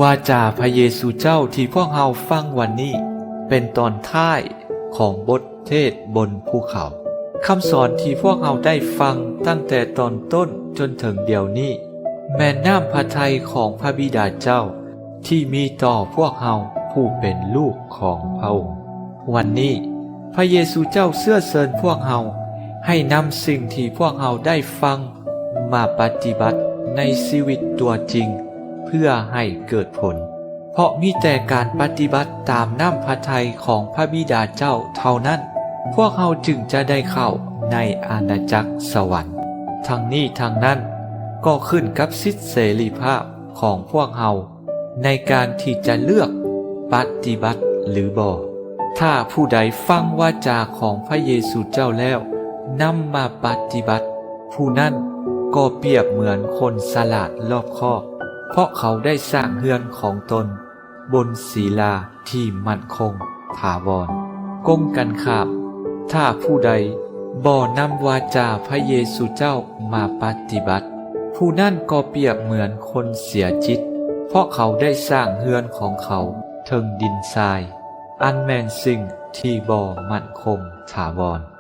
ວາຈາພະເຢຊູເຈົ້າທີ່ພວກເຮົາຟັງວັນນີ້ ເປັນຕອນທ້າຍຂອງບົດເທດບົນພູເຂົາ. ຄຳສອນທີ່ພວກເຮົາໄດ້ຟັງຕັ້ງແຕ່ຕອນຕົ້ນຈົນເຖິງດຽວນີ້ ແມ່ນນ້ຳພະໄທຂອງພະບິດາເຈົ້າ ທີ່ມີຕໍ່ພວກເຮົາຜູ້ເປັນລູກຂອງພະອົງ. ວັນນີ້ ພະເຢຊູເຈົ້າເຊື້ອເຊີນພວກເຮົາ ໃຫ້ນຳສິ່ງທີ່ພວກເຮົາໄດ້ຟັງມາປະຕິບັດໃນຊີວິດຕົວຈິງ ເພື່ອໃຫ້ເກີດຜົນ. ເພາະມີແຕ່ການປະຕິບັດຕາມນ້ຳພະໄທຂອງພະບິດາເຈົ້າເທົ່ານັ້ນ ພວກເຮົາຈຶ່ງຈະໄດ້ເຂົ້າໃນອານາຈັກສະຫວັນ. ທັງນີ້ທັງນັ້ນກໍຂຶ້ນກັບສິດເສລີພາບຂອງພວກເຮົາ ໃນການທີ່ຈະເລືອກປະຕິບັດຫຼືບໍ່. ຖ້າຜູ້ໃດຟັງວາຈາຂອງພະເຢຊູເຈົ້າແລ້ວ ນຳມາປະຕິບັດ, ຜູ້ນັ້ນກໍປຽບເໝືອນຄົນສະຫຼາດລອບຄອບ, ເພາະເຂົາໄດ້ສ້າງເຮືອນຂອງຕົນບົນສີລາທີ່ໝັ້ນຄົງຖາວອນ. ກົງກັນຂ້າມ, ຖ້າຜູ້ໃດບໍ່ນຳວາຈາພະເຢຊູເຈົ້າມາປະຕິບັດ, ຜູ້ນັ້ນກໍປຽບເໝືອນຄົນເສຍຈິດ, ເພາະເຂົາໄດ້ສ້າງເຮືອນຂອງເຂົາເທິງດິນຊາຍ, ອັນແມ່ນສິ່ງທີ່ບໍ່ໝັ້ນຄົງຖາວອນ.